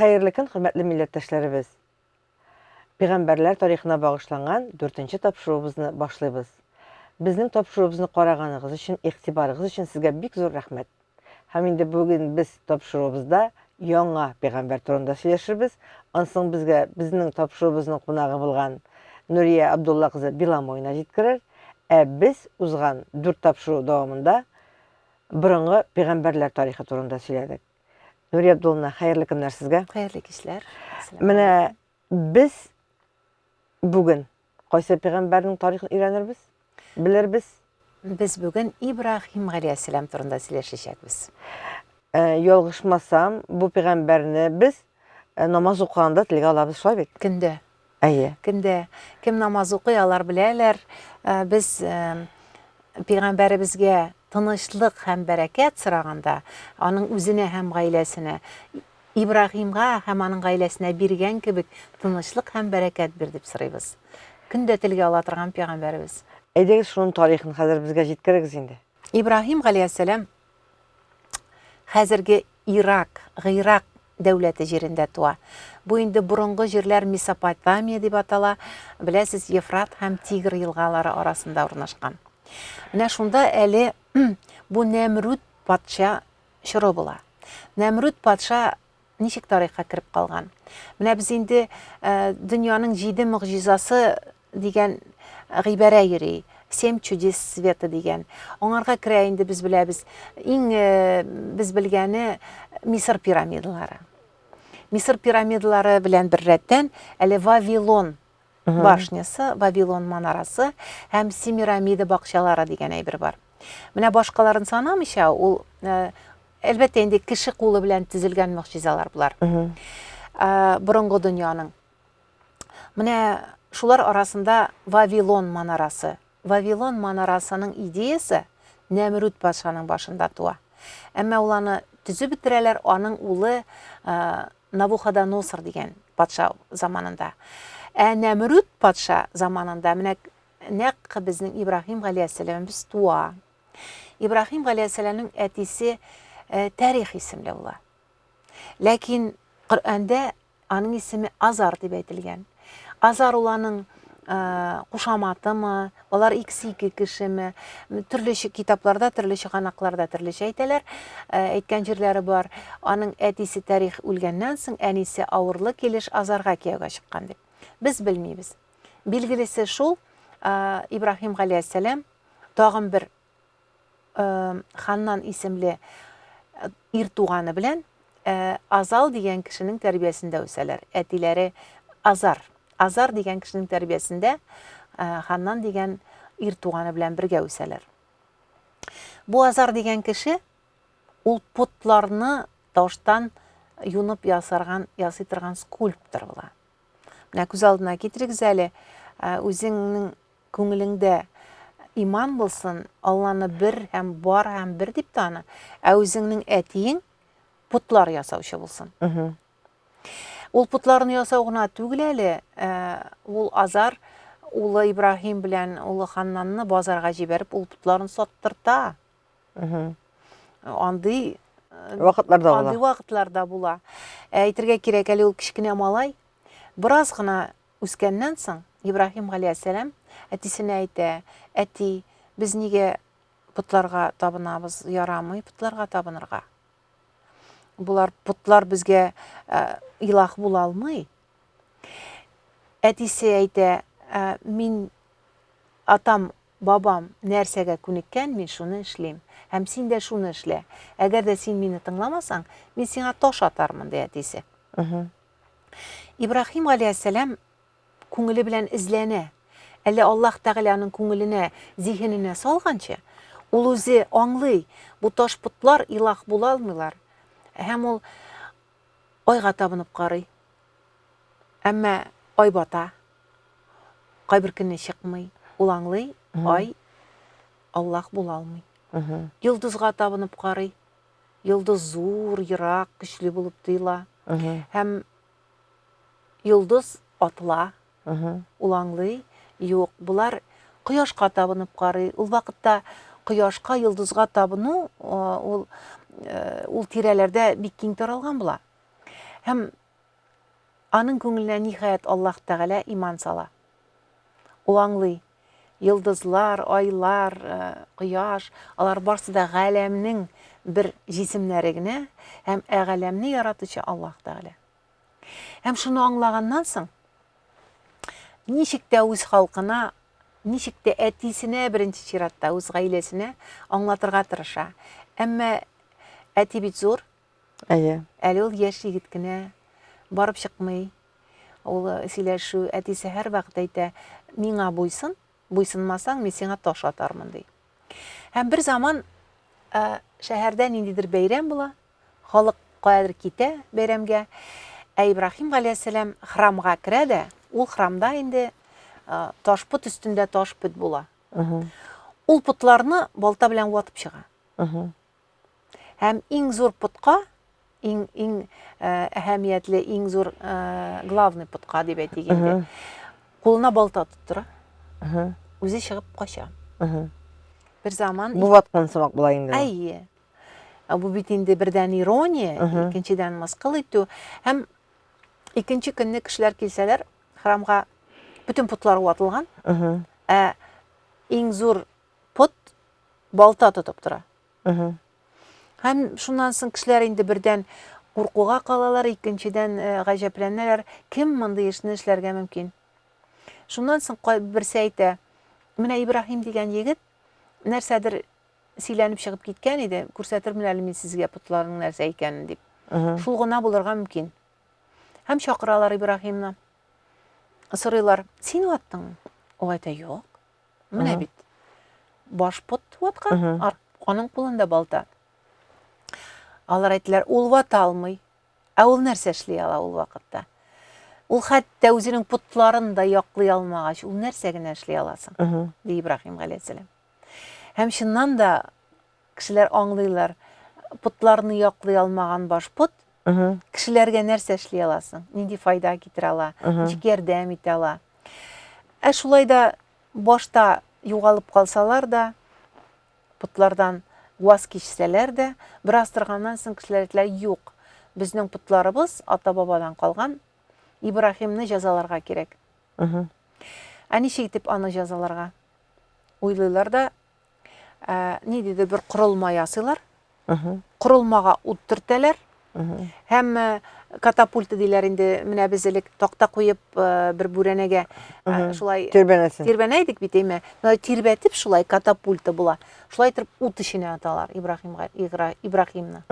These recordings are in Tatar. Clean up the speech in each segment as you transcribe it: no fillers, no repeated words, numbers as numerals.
Хәерле көн, хөрмәтле милләттәшләребез! Пәйгамбәрләр тарихына багышланган дүртенче тапшыруыбызны башлыйбыз. Безнең тапшыруыбызны караганыгыз өчен, игътибарыгыз өчен сезгә бик зур рәхмәт. Һәм инде бүген без тапшыруыбызда яңа пәйгамбәр турында сөйләшербез. Ансын безгә безнең тапшыруыбызның кунагы булган Нурия Абдулла кызы Беломойна җиткерер. Ә без узган дүрт тапшыру дәвамында борынгы пәйгамбәрләр тарихы турында сөйләдек. Нурия Абдулловна, хәерле көннәр сезгә. Хәерле кичләр. Менә без бүген кайсы пәйгамбәрнең тарихын өйрәнербез, белербез? Без бүген Ибраһим галәйһиссәлам турында сөйләшәчәкбез. Э, ялгышмасам, бу пәйгамбәрне без э, намаз укыганда телгә алабыз, шулай бит? Көндә. Әйе. Көндә. Кем намаз укый, алар беләләр. Э, без пәйгамбәребезгә тынычлык һәм бәрәкәт сораганда, аның үзенә һәм гаиләсенә, Ибраһимга һәм аның гаиләсенә биргән кебек тынычлык һәм бәрәкәт бир дип сорыйбыз. Көн дә телгә ала торган пәйгамбәребез. Әйдәгез, шуның тарихын хәзер безгә җиткерегез инде. Ибраһим галәйһиссәлам хәзерге Ирак, Гыйрак дәүләте җирендә туа. Бу инде борынгы җирләр Месопотамия дип атала, беләсез, Ефрат һәм Тигр елгалары арасында урнашкан. Менә шунда әле бу Нәмрүд патша чоры була. Нәмрүд патша ничек тарихка кереп калган? Менә без инде э, дөньяның җиде могҗизасы дигән гыйбарә йөри. Семь чудес света дигән. Аңарга керә инде без беләбез. Иң э, без белгәне Мисыр пирамидалары. Мисыр пирамидалары белән беррәттән әле Вавилон башнясы, Вавилон манарасы һәм Семирамида бакчалары дигән әйбер бар. Менә башкаларын санамыйча, ул э, әлбәттә инде кеше кулы белән төзелгән могҗизалар болар. Э, борынгы дөньяның. Менә шулар арасында Вавилон манарасы. Вавилон манарасының идеясе Нәмрүд патшаның башында туа. Әмма ул аны төзеп бетерәләр, аның улы э, Навуходоносор дигән патша заманында. Ә Нәмрүд патша заманында менә нәкъ безнең Ибраһим галәйһиссәламебез туа. Ибраһим галәйһиссәламнең әтисе э, Тарих исемле була. Ләкин Коръәндә Аның исеме Азар дип әйтелгән. Азар ул аның э, кушаматымы, алар икесе ике кешеме, төрле китапларда, төрле чыганакларда төрлечә әйтәләр, э, әйткән җирләре бар. Аның әтисе Тарих үлгәннән соң, әнисе авырлы килеш Азарга кияүгә чыккан дип. Без белмибез. Билгелесе шул, э, Ибраһим галәйһиссәлам тагын бер Ханнан исемле ир туганы белән Азал дигән кешенең тәрбиясендә үсәләр. Әтиләре Азар. Азар дигән кешенең тәрбиясендә Ханнан дигән ир туганы белән бергә үсәләр. Бу Азар дигән кеше ул потларны таштан юнып ясарган, ясый торган скульптор була. Менә күз алдына китерегез әле, үзеңнең Күңелеңдә иман булсын, Алланы бер һәм бар һәм бер дип таны, ә үзеңнең әтиең потлар ясаучы булсын. Ул потларны ясау гына түгел әле, э, ул Азар улы Ибраһим белән улы Ханнанны базарга җибәреп, ул потларын саттырта. Андый э, вакытларда була. Андый вакытларда була. Әйтергә кирәк, әле ул кечкенә малай бераз гына Үскәннән соң, Ибраһим галәйһиссәлам әтисенә әйтә, Әти, без нигә потларга табынабыз, ярамый потларга табынырга. Болар потлар безгә э, илаһ була алмый. Әтисе әйтә, «Э, мин атам, бабам нәрсәгә күнеккән, мин шуны эшлим. Һәм син дә шуны эшлә. Әгәр дә син мине тыңламасаң, мин сиңа таш атармын, ди әтисе. Ибраһим галәйһиссәлам күңеле белән эзләнә. Әллә Аллаһ Тәгалә аның күңеленә, зиһененә салганчы, ул үзе аңлый, бу таш потлар илаһ була алмыйлар. Һәм ул айга табынып карый. Әмма ай бата. Кайбер көнне чыкмый. Ул аңлый, ай Аллаһ була алмый. Йолдызга табынып карый. Йолдыз зур, ерак, көчле булып тоела. Һәм йолдыз атыла. Ул аңлый, юк, болар кояшка табынып карый. Ул вакытта кояшка, йолдызга табыну ул ул тирәләрдә бик киң таралган була. Һәм Аның күңеленә ниһаять Аллаһ Тәгалә иман сала. Ул аңлый, йолдызлар, айлар, кояш, алар барсы да галәмнең бер җисемнәре генә һәм ә галәмне яратучы Аллаһ Тәгалә. Һәм шуны аңлаганнан соң, ничек тә үз халкына, ничек тә әтисенә беренче чиратта үз гаиләсенә аңлатырга тырыша. Әмма әти бит зур. Әйе. Әле ул яшь егет кенә барып чыкмый. Ул э, сөйләшү, әтисе һәрвакыт әйтә, миңа буйсын, буйсынмасаң, мин сиңа таш атармын, ди. Һәм бер заман э, шәһәрдә ниндидер бәйрәм була, Халык каядыр китә бәйрәмгә. Ә Ибраһим галәйһиссәлам храмга керә дә, ул храмда инде таш пот өстендә таш пот була. Ул потларны балта белән ватып чыга. Һәм иң зур потка, иң иң әһәмиятле, иң зур главный потка дип әйтик инде. Кулына балта тоттыра. Үзе чыгып кача. Бер заман Бу ваткан сымак була инде. Әйе. Ә бу бит инде бердән ирония, икенчедән мыскыл итү. Һәм икенче көнне кешеләр килсәләр, храмга бөтен потлар ватылган. Ә иң зур пот балта тотып тора. Һәм шуннан соң кешеләр инде бердән куркуга калалар, икенчедән э, гаҗәпләнәләр, кем мондый эшне эшләргә мөмкин? Шуннан соң берсе әйтә, менә Ибраһим дигән егет нәрсәдер сөйләнеп чыгып киткән иде, күрсәтермен әле мин сезгә потларның нәрсә икәнен дип. Шул гына булырга мөмкин. Һәм чакыралар Ибраһимны. Сорыйлар, син ваттыңмы? Ул әйтә, юк. Менә бит. Баш пот ваткан, аның кулында балта. Алар әйттеләр, ул вата алмый. Ә ул нәрсә эшли ала ул вакытта? Ул хәтта үзенең потларын да яклый алмагач, ул нәрсә генә эшли ала соң? Ди Ибраһим галәйһиссәлам. Һәм чыннан да кешеләр аңлыйлар, потларны яклый алмаган баш пот кешеләргә нәрсә эшли аласың, нинди файда китерә ала, ничек ярдәм итә ала. Ә шулай да башта югалып калсалар да, потлардан ваз кичсәләр дә, бераз торганнан соң кешеләр әйтәләр, юк, безнең потларыбыз ата-бабадан калган, Ибраһимны җәзаларга кирәк. Ә ничек итеп аны җәзаларга? Уйлыйлар да, ә, ниндидер бер корылма ясыйлар. Корылмага ут төртәләр. Һәм э, катапульта диләр инде, менә без элек такта куеп э, бер бүрәнәгә э, шулай тирбәнәсен. Тирбәнә идек бит, әйме? Менә тирбәтеп шулай катапульта була. Шулай итеп ут эченә аталар Ибраһимга, Ибраһимны.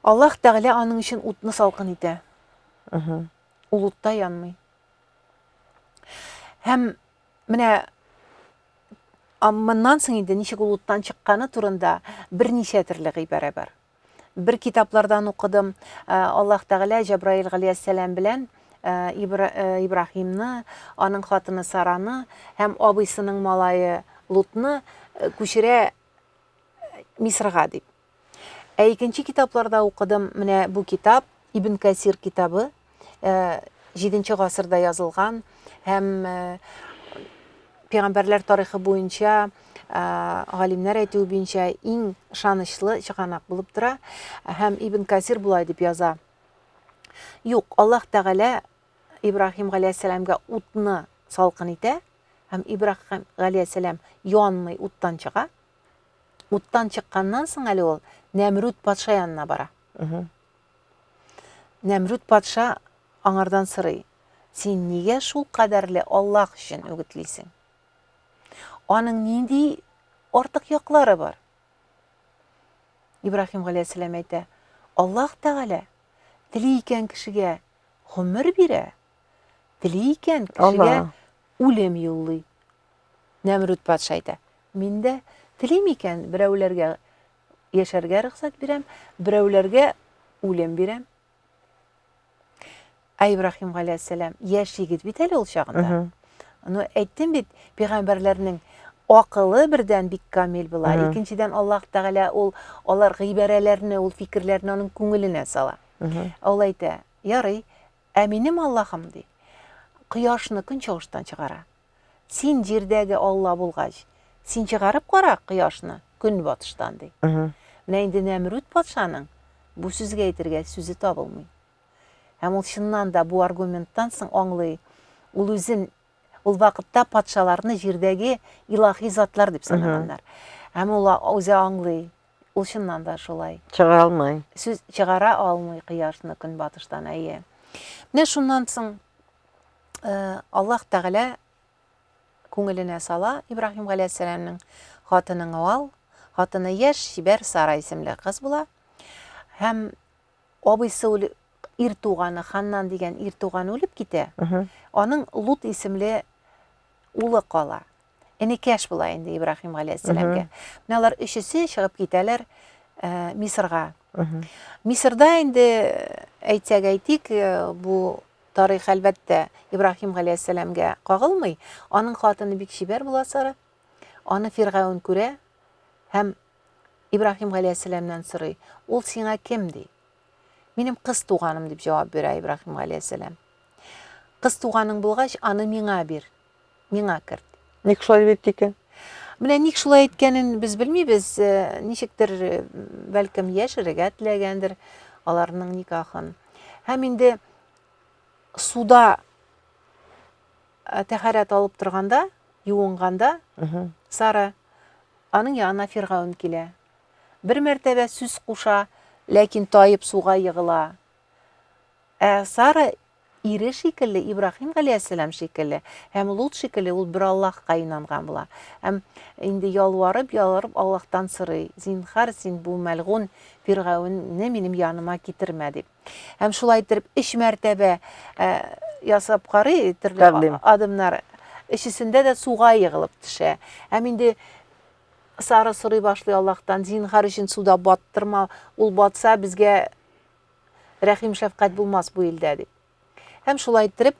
Аллаһ Тәгалә аның өчен утны салкын итә. Ул утта янмый. Һәм менә моннан соң инде ничек ул уттан чыкканы турында берничә төрле гыйбарә бар. Бер китаплардан укыдым, э, Аллаһ Тәгалә Җәбраил галәйһиссәлам белән э, э, Ибраһимны, аның хатыны Сараны һәм абыйсының малае Лутны күчерә Мисырга дип. Ә икенче китапларда укыдым, менә бу китап, Ибн Кәсир китабы, 7 гасырда язылган һәм пәйгамбәрләр тарихы буенча галимнәр әйтүе буенча иң ышанычлы чыганак булып тора. Һәм Ибн Кәсир болай дип яза. Юк, Аллаһ Тәгалә Ибраһим галәйһиссәламгә утны салкын итә һәм Ибраһим галәйһиссәлам янмый уттан чыга. Уттан чыкканнан соң әле ул Нәмрүд патша янына бара. Нәмрүд патша аңардан сорый: "Син нигә шул кадәрле Аллаһ өчен үгетлисең? Аның нинди артык яклары бар?" Ибраһим галәйһиссәлам әйтә: "Аллаһ Тәгалә тели икән кешегә гомер бирә, тели икән кешегә үлем юллый." Нәмрүд патша әйтә: Мин дә телим икән, берәүләргә яшәргә рөхсәт бирәм, берәүләргә үлем бирәм. Ә Ибраһим галәйһиссәлам яшь егет бит әле ул чагында. Ну, әйттем бит, пәйгамбәрләрнең акылы бердән бик камил була, икенчедән Аллаһ Тәгалә ул алар гыйбарәләрне, ул фикерләрне аның күңеленә сала. Ул әйтә, ярый, ә минем Аллаһым ди, кояшны көнчыгыштан чыгара. Син җирдәге Алла булгач, син чыгарып кара кояшны көнбатыштан, ди. Менә инде Нәмрүд патшаның бу сүзгә әйтергә сүзе табылмый. Һәм ул чыннан да бу аргументтан соң аңлый, ул үзен ул вакытта патшаларны җирдәге илаһи затлар дип санаганнар. Һәм ул үзе аңлый, ул чыннан да шулай. Чыгара алмый. Сүз чыгара алмый кояшны көнбатыштан, әйе. Менә шуннан соң э, Аллаһ Тәгалә күңеленә сала Ибраһим галәйһиссәламнең хатыныңа ал, хатыны яшь, чибәр Сара исемле кыз була. Һәм абыйсы үле, ир туганы Ханнан дигән ир туганы үлеп китә. Аның Лут исемле улы кала. Энекәш була инде Ибраһим галәйһиссәламгә. Менә алар өчесе чыгып китәләр э, Мисырга. Мисырда инде әйтсәк әйтик, э, бу тарих әлбәттә Ибраһим галәйһиссәламгә кагылмый. Аның хатыны бик чибәр була Сара. Аны Фиргавен күрә һәм Ибраһим галәйһиссәламнән сорый, Ул сиңа кем? ди. Минем кыз туганым, дип җавап бирә Ибраһим галәйһиссәлам. Кыз туганың булгач, аны миңа бир, миңа керт. Ник шулай дип әйтте икән? Менә ник шулай әйткәнен без белмибез, э, ничектер, э, бәлкем, яшерергә теләгәндер аларның никахын. Һәм инде суда э, тәһарәт алып торганда, юынганда, Сара Аның янына Фиргавен килә. Бер мәртәбә сүз куша, ләкин таеп суга егыла. Ә Сара ире шикелле, Ибраһим галәйһиссәлам шикелле һәм Лут шикелле ул бер Аллаһка инанган була. Һәм инде ялварып, ялварып Аллаһтан сорый, Зинһар, син бу мәлгун Фиргавенне минем яныма китермә, дип. Һәм шулай иттереп өч мәртәбә э, ясап карый төрле Тәкъдим. адымнар. Өчесендә дә суга егылып төшә. Һәм инде Сара сорый башлый Аллаһтан, зинһар өчен суда баттырма, ул батса безгә рәхим шәфкать булмас бу илдә дип. Һәм шулай иттереп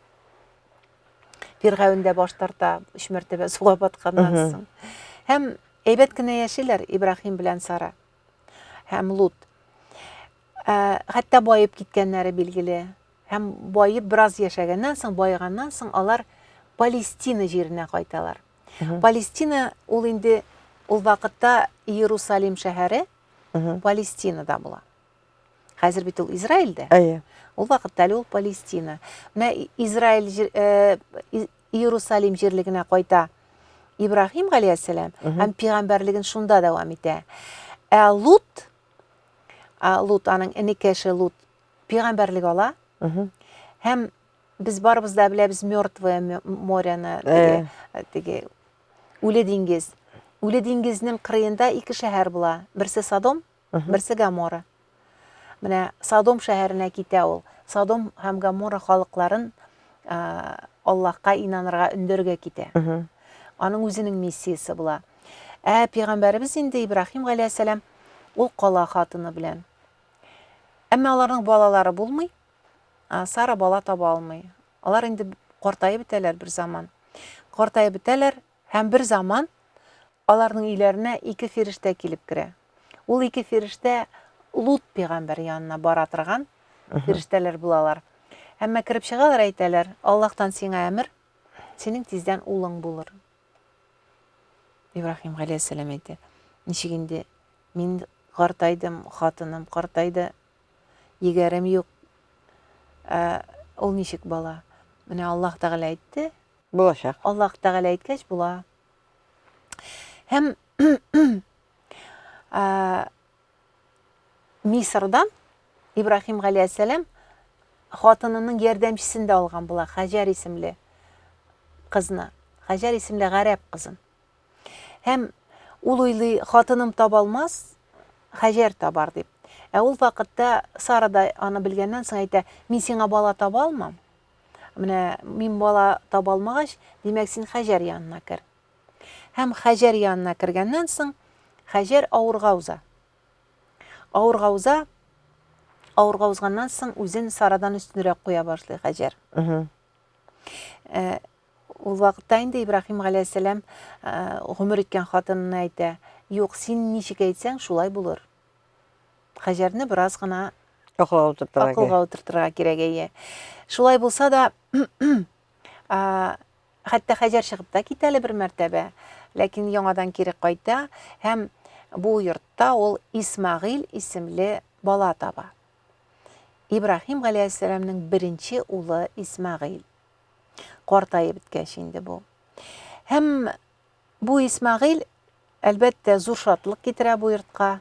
Фиргавен дә баш тарта, өч мәртәбә суга батканнан соң. Һәм әйбәт кенә яшиләр Ибраһим белән Сара һәм Лут. Ә, хәтта баеп киткәннәре билгеле. Һәм баеп бераз яшәгәннән соң, баеганнан соң алар Палестина җиренә кайталар. Палестина ул инде ул вакытта Иерусалим шәһәре Палестинада була. Хәзер бит ул Израильдә. Әйе. Ул вакытта әле ул Палестина. Менә Израиль җир, э, Иерусалим җирлегенә кайта Ибраһим галәйһиссәлам һәм пәйгамбәрлеген шунда дәвам итә. Ә Лут Лут, аның энекәше Лут пәйгамбәрлек ала. Һәм без барыбыз да беләбез Мертвое моряны, теге, э. теге Үле диңгез. Үле диңгезнең кырыенда ике шәһәр була. Берсе Содом, берсе Гоморра. Менә Содом шәһәренә китә ул. Содом һәм Гоморра халыкларын Аллаһка инанырга өндәргә китә. Аның үзенең миссиясе була. Ә пәйгамбәребез инде Ибраһим галәйһиссәлам ул кала хатыны белән. Әмма аларның балалары булмый. Сара бала таба алмый. Алар инде картаеп бетәләр бер заман. Картаеп бетәләр һәм бер заман аларның өйләренә ике фирештә килеп керә. Ул ике фирештә Лут пәйгамбәр янына бара торган фирештәләр булалар. Әмма кереп чыгалар, әйтәләр, Аллаһтан сиңа әмер, синең тиздән улың булыр. Ибраһим галәйһиссәлам әйтә, ничек инде мин картайдым, хатыным картайды, егәрем юк. Ә, ул ничек бала? Менә Аллаһ Тәгалә әйтте. Булачак. Аллаһ Тәгалә әйткәч була. Һәм ә, Мисырдан Ибраһим галәйһиссәлам хатынының ярдәмчесен дә алган була, Хаҗәр исемле кызны. Хаҗәр исемле гарәп кызын. Һәм ул уйлый, хатыным таба алмас, Хаҗәр табар дип. Ә ул вакытта Сара да аны белгәннән соң әйтә, мин сиңа бала таба алмам. Менә мин бала таба алмагач, димәк, син Хаҗәр янына кер. Һәм Хаҗәр янына кергәннән соң, Хаҗәр авырга уза. Авырга уза, авырга узганнан соң үзен Сарадан өстенрәк куя башлый Хаҗәр. Э, ул вакытта инде Ибраһим галәйһиссәлам э, гомер иткән хатынына әйтә, юк, син ничек әйтсәң, шулай булыр. Хаҗәрне бераз гына акылга утыртырга акылга утыртырга кирәк, әйе. Шулай булса да, Хәтта Хәҗәр чыгып та китә әле бер мәртәбә, ләкин яңадан кире кайта һәм бу йортта ул Исмәгыйль исемле бала таба. Ибраһим галәйһиссәламнең беренче улы Исмәгыйль. Картаеп беткәч инде бу. Һәм бу Исмәгыйль, әлбәттә, зур шатлык китерә бу йортка.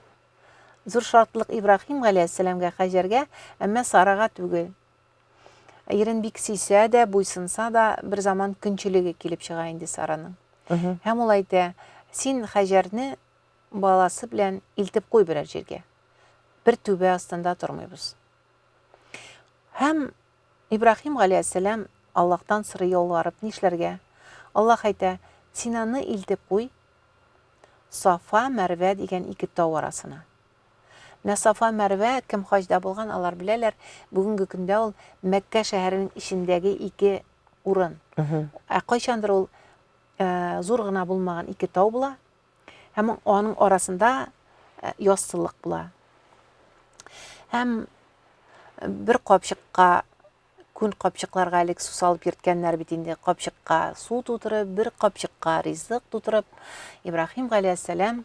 Зур шатлык Ибраһим галәйһиссәламгә, Хаҗәргә, әмма Сарага түгел. Ирен бик сөйсә дә, буйсынса да, бер заман көнчелеге килеп чыга инде Сараның. Һәм ул әйтә, син Хаҗәрне баласы белән илтеп куй берәр җиргә. Бер түбә астында тормыйбыз. Һәм Ибраһим галәйһиссәлам Аллаһтан сорый ялварып, нишләргә? Аллаһ әйтә, син аны илтеп куй Сафа, Мәрвә дигән ике тау арасына. Менә Сафа, Мәрвә, кем хаҗда булган, алар беләләр, бүгенге көндә ул Мәккә шәһәренең эчендәге ике урын. Ә кайчандыр ул э, зур гына булмаган ике тау була. Һәм аның арасында э, яссылык була. Һәм бер капчыкка күн капчыкларга элек су салып йөрткәннәр бит инде. Капчыкка су тутырып, бер капчыкка ризык тутырып, Ибраһим галәйһиссәлам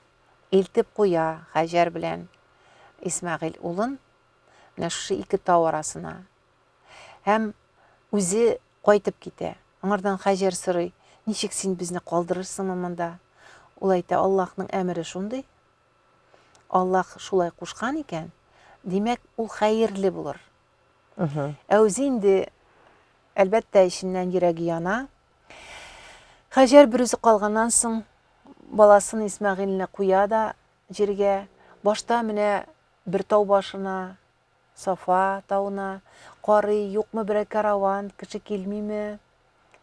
илтеп куя Хаҗәр белән Исмәгыйль улын менә шушы ике тау арасына. Һәм үзе кайтып китә. Аңардан Хаҗәр сорый, ничек син безне калдырырсыңмы монда? Ул әйтә, Аллаһның әмере шундый. Аллаһ шулай кушкан икән, димәк, ул хәерле булыр. Ә үзе инде, әлбәттә, эченнән йөрәге яна. Хаҗәр берүзе калганнан соң, баласын Исмәгыйльне куя да җиргә. Башта менә бер тау башына, Сафа тавына, карый, юкмы берәр караван, кеше килмиме?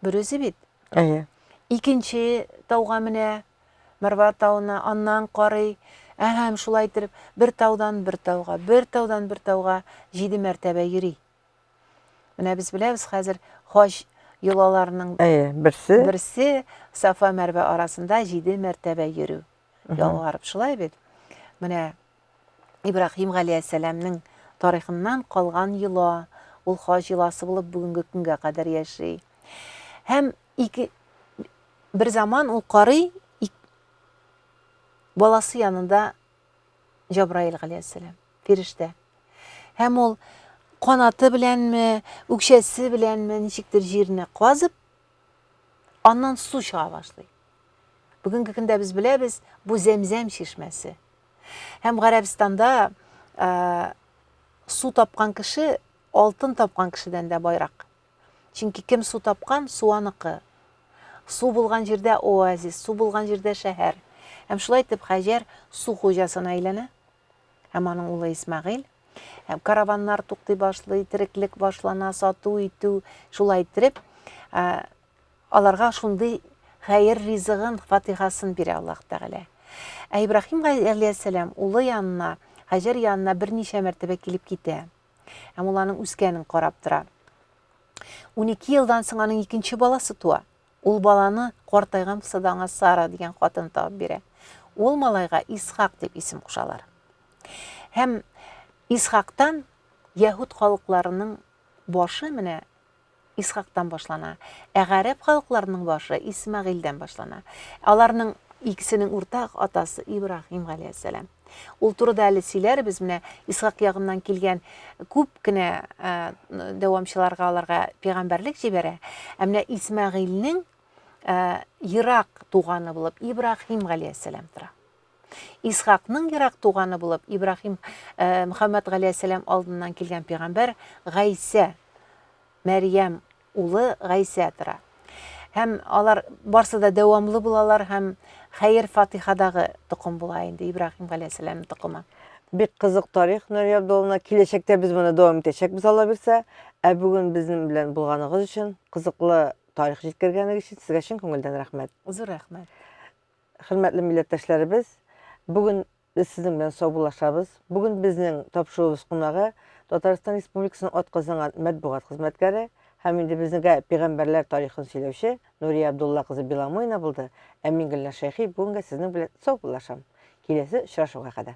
Берүзе бит. Әйе. Икенче тауга менә, Мәрва тавына, аннан карый. Әһәм, шулай итеп, бер таудан бер тауга, бер таудан бер тауга җиде мәртәбә йөри. Менә без беләбез хәзер хаҗ йолаларының Әйе, берсе. Берсе Сафа Мәрвә арасында җиде мәртәбә йөрү. Ялварып, шулай бит? Менә Ибраһим галәйһиссәламнең тарихыннан калган йола, ул хаҗ йоласы булып бүгенге көнгә кадәр яши. Һәм ике бер заман ул карый, баласы янында Җабраил галәйһиссәлам, фирештә. Һәм ул канаты беләнме, үкчәсе беләнме, ничектер җирне казып, аннан су чыга башлый. Бүгенге көндә без беләбез, бу Зәмзәм чишмәсе. Һәм Гарәбстанда э, су тапкан кеше алтын тапкан кешедән дә байрак. Чөнки кем су тапкан, су аныкы. Су булган җирдә оазис, су булган җирдә шәһәр. Һәм шулай итеп Хаҗәр су хуҗасына әйләнә. Һәм аның улы Исмәгыйль. Һәм караваннар туктый башлый, тереклек башлана, сату итү, шулай иттереп, аларга шундый хәер ризыгын, фатихасын бирә Аллаһ Тәгалә. Ә Ибраһим галәйһиссәлам улы янына, Хаҗәр янына берничә мәртәбә килеп китә. Һәм ул аның үскәнен карап тора. 12 елдан соң аның икенче баласы туа. Ул баланы картайган булса да аңа Сара дигән хатын табып бирә. Ул малайга Исхак дип исем кушалар. Һәм Исхактан яһүд халыкларының башы менә Исхактан башлана. Ә гарәп халыкларының башы Исмәгыйльдән башлана. Аларның икесенең уртак атасы Ибраһим галәйһиссәлам. Ул турыда әле сөйләрбез, менә Исхак ягыннан килгән күп кенә э, дәвамчыларга аларга пәйгамбәрлек җибәрә. Ә менә Исмәгыйльнең э, ерак туганы булып Ибраһим галәйһиссәлам тора. Исхакның ерак туганы булып Ибраһим э, Мөхәммәд галәйһиссәлам алдыннан килгән пәйгамбәр Гайсә, Мәрьям улы Гайсә тора. Һәм алар барсы да дәвамлы булалар һәм хәер фатихадагы токым була инде Ибраһим галәйһиссәламның токымы. Бик кызык тарих, Нурия Абдулловна. Киләчәктә без моны дәвам итәчәкбез, Алла бирсә. Ә бүген безнең белән булганыгыз өчен, кызыклы тарих җиткергәнегез өчен сезгә чын күңелдән рәхмәт. Зур рәхмәт. Хөрмәтле милләттәшләребез, бүген без сезнең белән саубуллашабыз. Бүген безнең тапшыруыбыз кунагы Татарстан Республикасының атказанган матбугат хезмәткәре һәм инде безнең пәйгамбәрләр тарихын сөйләүче Нурия Абдулла кызы Беломоина булды. Ә мин Гөлназ Шәйхи бүгенгә сезнең белән саубуллашам. Киләсе очрашуга кадәр.